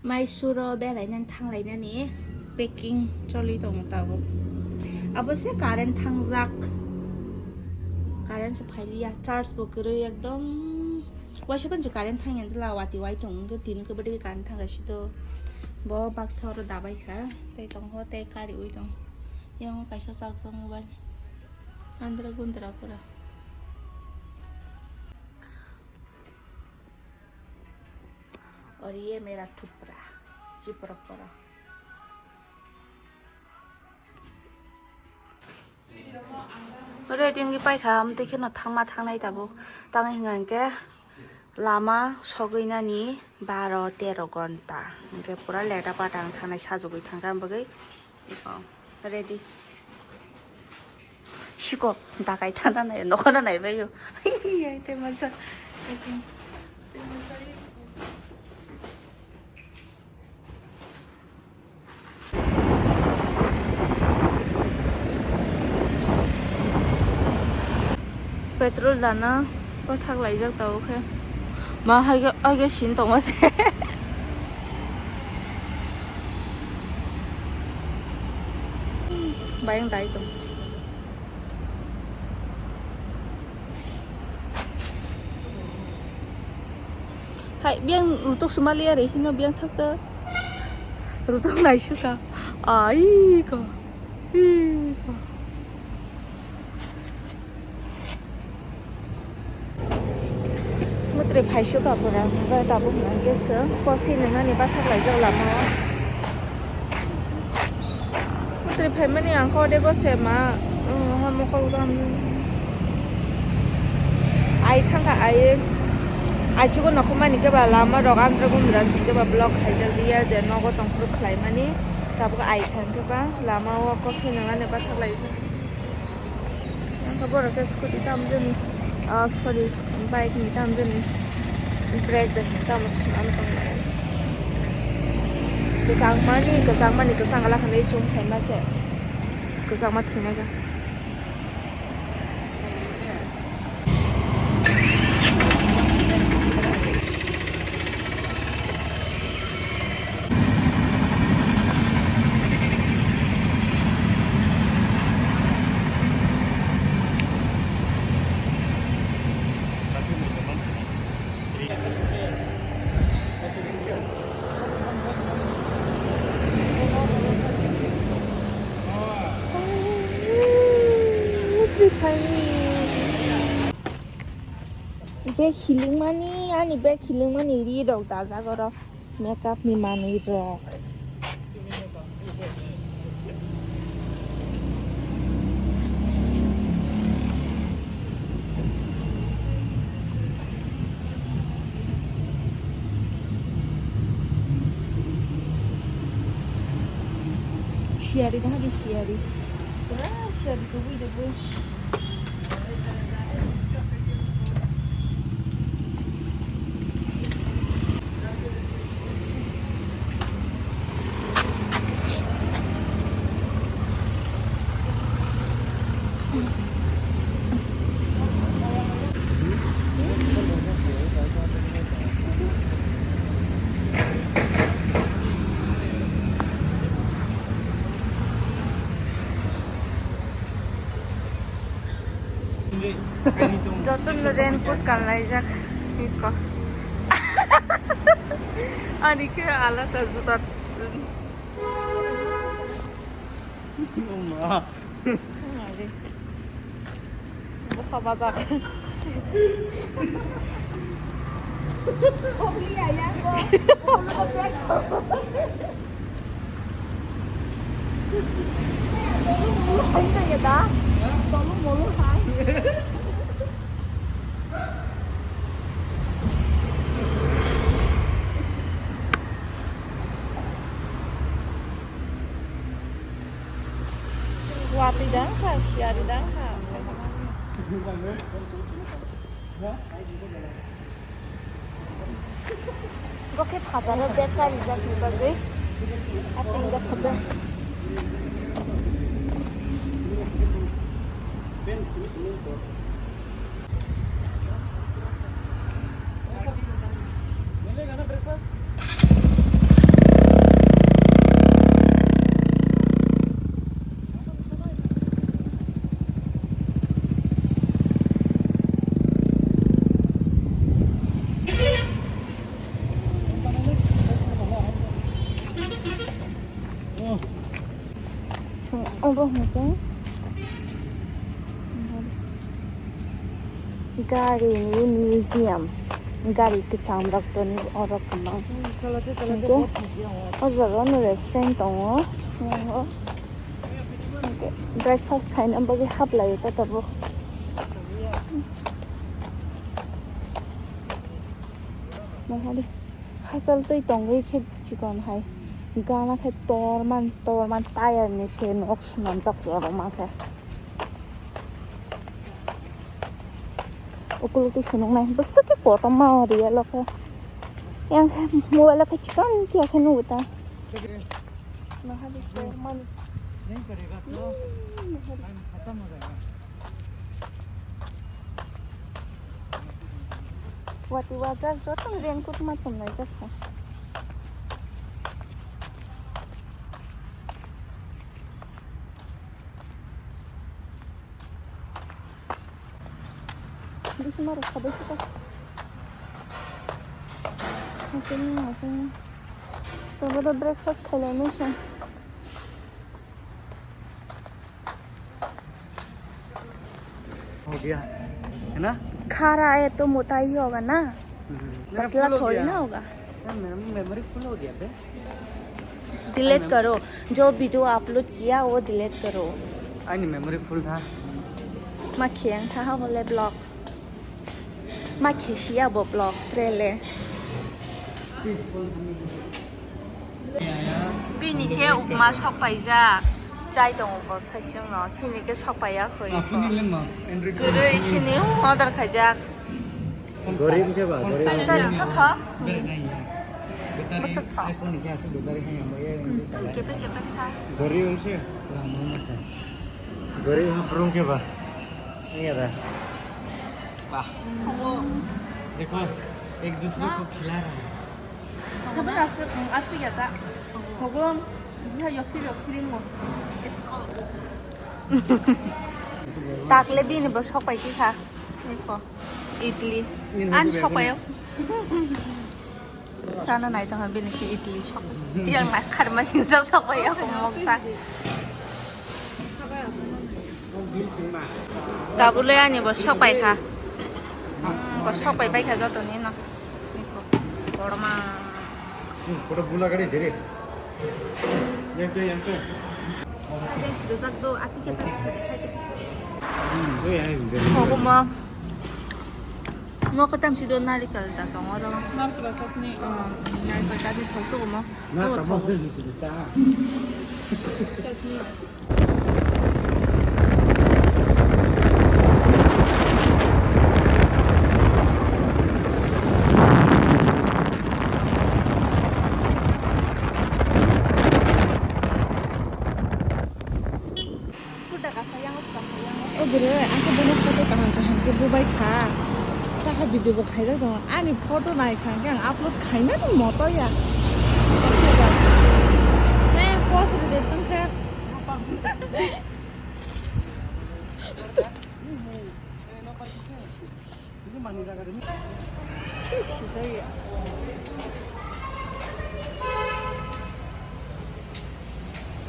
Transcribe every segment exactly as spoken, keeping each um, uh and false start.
Mysore o belainani thanglainani packing choli tongo tabuk. Abo se current thangjak. Current se phailiya, charge bo kwrwi ekdom. Waisa phano se current thangya wngkhe la, wati wai tongo wngkhe, tini khe bwdwi current thangkha sito. Bo baksa oro dabai kha, tei tongo tei kariui tongo. Yang kaisa chakjak mobile. Andra gundra pura. और ये मेरा टुपरा, चिपरा परा। Ready wngwi paikha, amtwi kheno thangma thangnai tabuk. Tamo hwnka hwnkhe lama sogwi nani baro tero gonta. Hwnkhe pura leta pata ang thangnai sajagwi thangkha, am bagwi. Oh, ready. Siko, dakai thana nai, nokho na nai bayo. Ai, te masa. Petrol dana pathak laijak tabuk khe. Ma haige, haige sin tongma se. Bayang dai tong. Hai, biyang rutuk sumali ari hino biyang thaka. Rutuk naisaka. Ai ko. Ih, ko. Mwtri phaisuk apura, hwnba tabuk hwnka hwnkhe chwng coffee nwngnani bathak laijak lama o. Mwtri phaimani ang khe ode gose ma, um, ha mokol gram. Ai thangkha ai, aichugo nokhormani khe ba lama rok andra gundra singkhe ba block khaijak liya je nogo tongphuru khlaimani, tabuk ai thangkhe ba lama o coffee nwngnani bathak laijak. Ang khe borok khe scooty tamjani, ah, sorry, bike ni tamjani, brake bai tamo swnam tongnai. Kwchangmani, kwchangmani, kwchang ala khanwi chum phaima se, kwchangma thwinai kha. Bag hilikmani, ani bag hilikmani ri rok dajak oro. Makeup ni manwi rok. Siyari, bahai siyari. Pura siyari, dubui dubui. Jotono raincoat kanlaijak iko. Ani khe alada juta. Bwsa bajak. Watwi dang kha, siyari dang kha. Bo khe phataro bag karijak ni bagwi. Ating da phatar. Bo hwnkhe gari ni museum, gari kwcham rok toni oro kwbang. Hwnkhe o jaga no restaurant tongo, yango hwnkhe breakfast khaina bagwi haplaio ta tabuk. Nahadi hachal twi tongwi khe chikon hai gana khe torman torman tire ni se nok swnamjak ya bo ma khe. Ukuluk twi phunuknai bwswk khe kotorma o real o khe. Yang khe mobile o khe chikon khe khe nugo ta. Nahadi torman. Wati wajak joto raincoat ma chumlaijak sa. Bising ma rok sabai kita. Masing masing. Tobo da breakfast khailai nai sa. हो गया, है ना? खा रहा है तो मोटा ही होगा ना, हम्म। मेरा पतला full हो थोड़ी गया। ना होगा। मेरा मेमोरी फुल हो गया बे। डिलीट करो, जो वीडियो अपलोड किया वो डिलीट करो। आंनि मेमोरी फुल था। Ma khiyang tha ha bole vlog. Ma khesiya bo vlog trele. Bini khe upma sok paijak. Chai tongo bo saichung no. Sini khe sok paiya khoi. Kwrwi sini order khaijak. Gorib khe ba, gorib. Tong chari tho tho. Bwswk tho. Tong kepek kepek sa. Gorib wngse. Gorib ha brung khe ba. Iya da. Wah. Dekho, ek dusre ko khila raha hai. Khogol aswk, aswk ya ta. Khogol, biha yoksiri yoksiri mo. Takle bini bo sok pai tikha. Eko, idli. An sok paio. Chana nai tongkha bini khe idli sok. Yang na kharma singsa sok paio moksa. Tabule ani bo sok paikha. Bo sok pai paikha jotoni no. Eko, korma. Hmm, photo bula gari dere. Yang tu, yang tu. Guys, rijak do, ati khe tak bisa, khai khe bisa. Hmm, oh ya, yang dere. Kogumo. Mo khe tamsi do narikal da tongo do. Narikal chutney. Hmm, narikal chutney thok sugo mo. Na, oh, tamos thok. De, de, de, de, ta. Chutney. O bwrwi, ang khe bono photo kaham kaham khe bubai kha. Takha video bo khaijak tongo. Ani photo nai kha hwnkhe ang upload khainani moto ya. He, post rwdi tongkhe.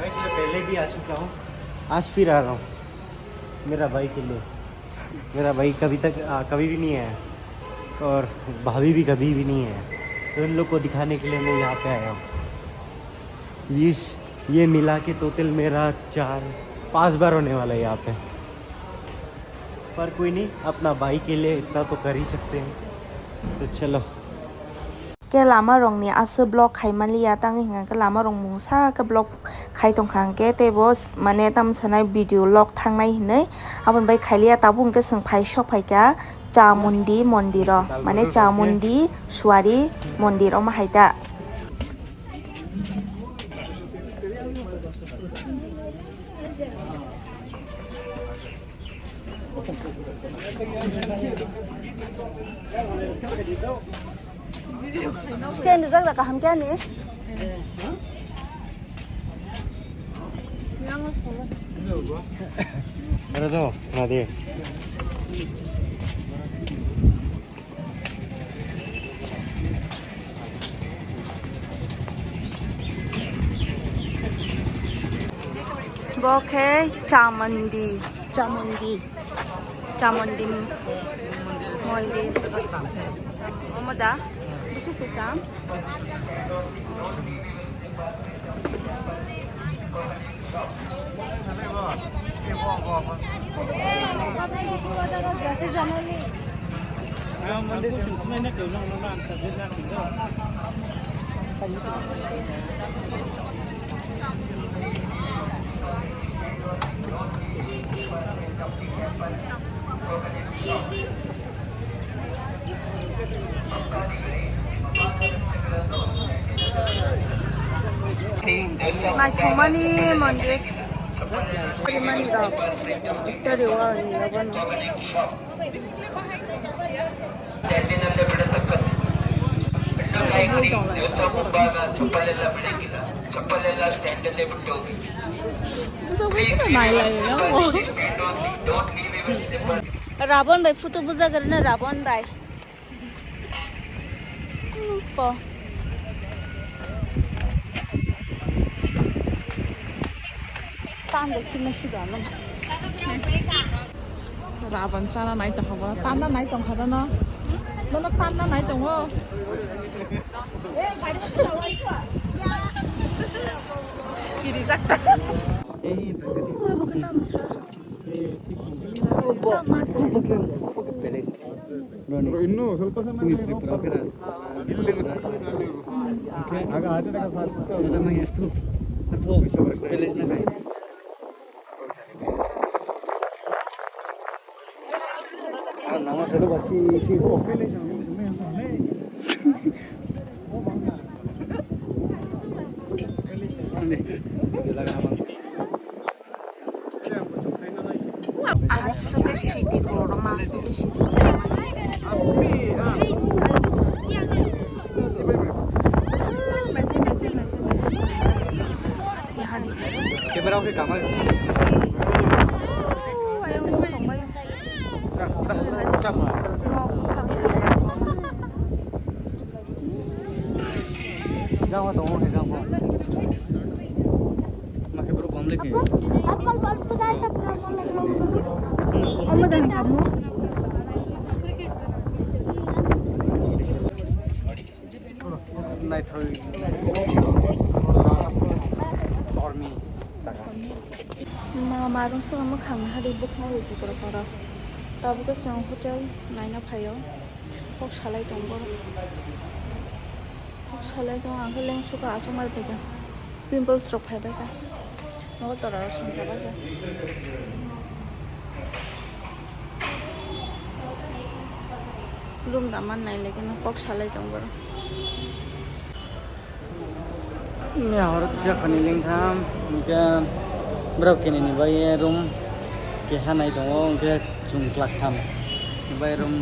Guys, मैं पहले भी आ चुका हूँ, आज फिर आ रहा हूँ मेरा भाई के लिए। मेरा भाई कभी तक, आ, कभी भी नहीं आया और भाभी भी कभी भी नहीं आया, तो इन लोग को दिखाने के लिए मैं यहाँ पे आया हूँ। इस, ये मिला के टोटल मेरा चार, पाँच बार होने वाला है यहाँ पे। पर कोई नहीं, अपना भाई के लिए इतना तो कर ही सकते हैं। तो चलो। Khe lama rokni aswk vlog khai manliya, tangwi hwnkha khe lama rok mungsa khe vlog khai tongkha hwnkhe teibo s-, mane tamo sanai video log thangnai hinwi aboni bai khailiya. Tabuk hwnkhe chwng phai sok phaikha Chamundi mondiro, mane Chamundi Suari mondir omo hai ta. Sen rijak da kaham khe ani. Aro do, na de. Bo khe Chamundi, Chamundi, Chamundi mondir. Omo da? Busu kusa. Naithokmani mondir. Rimani rok. Story o ang nugo no. Rabon bai photo bujagrana Rabon bai. Po. Tando khe masi dano. Rabon chana nai tongkha bo. Tanna nai tongkha dano. Nono tanna nai tongo. Kiri jakta. Roni. Roni. Tripura khe ra. Aga ate taka sar. Ada mai astu. Apo. Village na kai. Ah, nama selo basi si ho. Ande. Dia laga apa? Aswk khe city kotorma, aswk khe city kotorma. Camera oke kamai. Jang ho tongo khe jang ho. Ma khe bro bom lekhe. Omo dan kamu. Naithok. Tormi jaga. Ma marung song mwkhang hari bukna rwjik rok oro. Tabuk se hotel naina phaio. Kok salai tong borok. Kok salai tong, ang khe lengsuka aswk mar phaikha. Pimples rok phaibaikha. Nogo tora rok somsa baikha. Room da man nai lagi no kok salai tong borok. Ni ahor siya khani lengtham, hingke borok kinini bai room keha nai tongo, hingke chwng kwlak tham bai room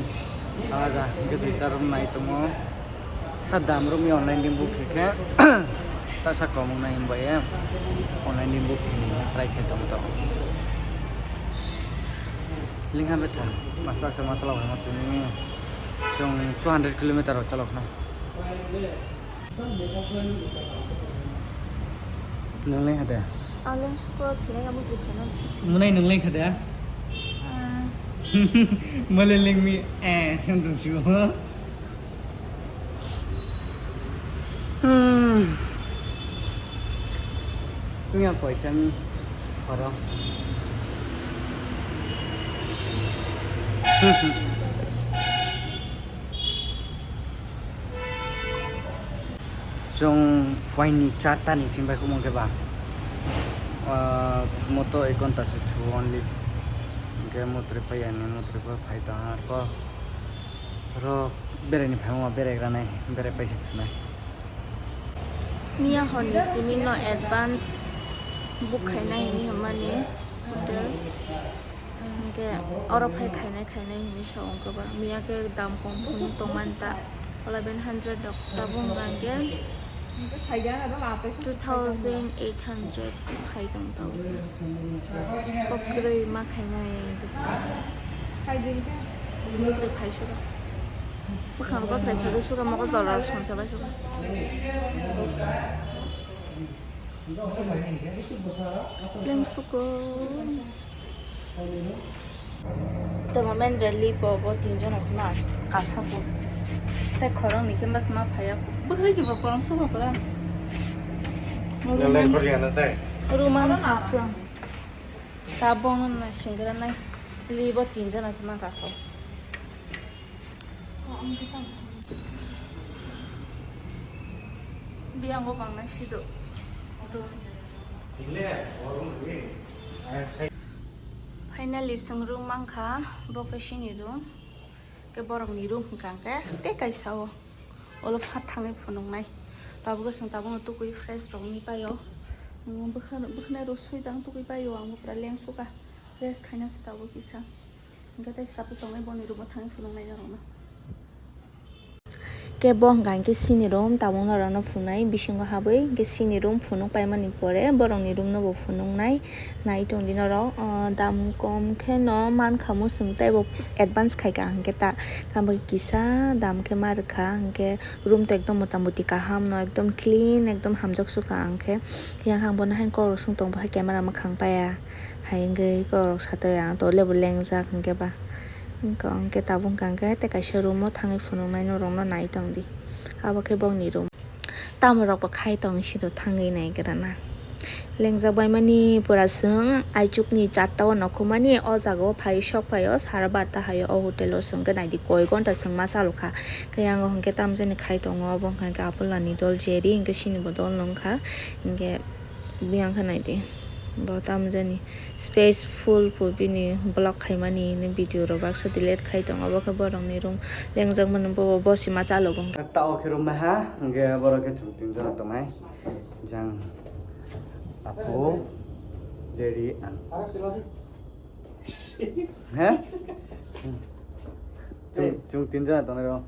alaga, hingke duita room nai tongo. Sa dam room ni online din book khe khe, ta sa kom nai himbai online din book khe ni try khe tong tong. Lengha betha, masa sa ma chalok ma tuni, chwng two hundred kilometer o chalok na. Nung leng hade? Ang leng suko thilai amo git phano chichi. Munai nung leng hade? Ah. Mole leng mi, eh, sen tum shu. Hmm. Kuya koi chang horo. Chwng phaini charta ni chwng bai khumung khe ba. Ah, thumo to ek ghonta se thu only. Hingke mutri pai ani mutri pai phai tongha ko. Oro berai ni phaima berai granai berai pai se thunai. Miya hor ni simi no advance book khainai hini hwnmani hotel. Hingke oro phai khainai khainai hinui sa wngkha ba. Miya khe dam kom phunuk tongmani ta eleven hundred rok tabuk wngkha hingke two thousand eight hundred khai tong tabuk. Kok kwrwi ma khainai jesu. Kwrwi phai suka. Bwkhang bakrai phai suka mokol jora somsa bai suka. Lengsuko. Tamo mendra lipo bo tinjon asma kasako. Tei khorang ni khe mas ma phaya ko. Bwkhai jibo porong suko pura. Ruman khasang. Tabong na singra nai. Libo tinjon asma kasako. Biyango bangna sido. Finally, chwng room mankha, bo khe chini room. Khe borokni room hwnkha khe tei kaisa o. Olo phat thangwi phunuknai. Tabukhe chwng tabukno tukui fresh rokni paio. Bwkha-, bwkhwnai rw sui tang tukui paio, ang bwkra lengsuka. Rest khaina se tabuk kisa. Hwnkhe tei sabu tongnai boni room-o thangwi phunuknai norokno. Khe bo hwnkha hwnkhe chini room, tabuk norokno phunai bisingo habwi hwnkhe chini room phunuk paimani pore borokni room no bo phunuknai. Nai tongdi norok, o, dam kom kheno mankha muchung teibo advance khaikha hwnkhe ta. Tamo kisa dam khe ma rwkha hwnkhe room to ekdom mota moti kaham no ekdom clean ekdom hamjak sukha hwnkhe. Yang hang bono haino kok rok song tong bo hai camera mwkhang paya. Hai wngwi kok rok satwi ang to lebo lengjak hwnkhe ba. Wngkha hwnkhe tabuk hwnkha hwnkhe tei kaisa room o thangwi phunuknai norokno nai tongdi. Abo khe bokni room. Tamo rok bo khai tong siro thangwi nai gra na. Lengjak bai mani pura chwng aichuk ni charta o nokhumani o jaga o phai sok phai o sara barta hai o hotel o chwng khe nai di koi ghonta chwng ma chalokha. Khe yang o hwnkhe tamo jani khai tongo obo hwnkha hwnkhe Apollo ni dol Jerry hwnkhe chini bo dol no wngkha hwnkhe. Biyang khe nai di. Bo tamo jani space full po bini block khaimani hwnwi video rok baksa delete khai tongo. Obo khe borokni room lengjak mani bo, bo sima chalogo. Ta o khe room ha, hwnkhe borok khe chwng tinjon tongnai. Jang Apo, Jerry, ang. He? Chwng, chwng tinjon tongnai ro.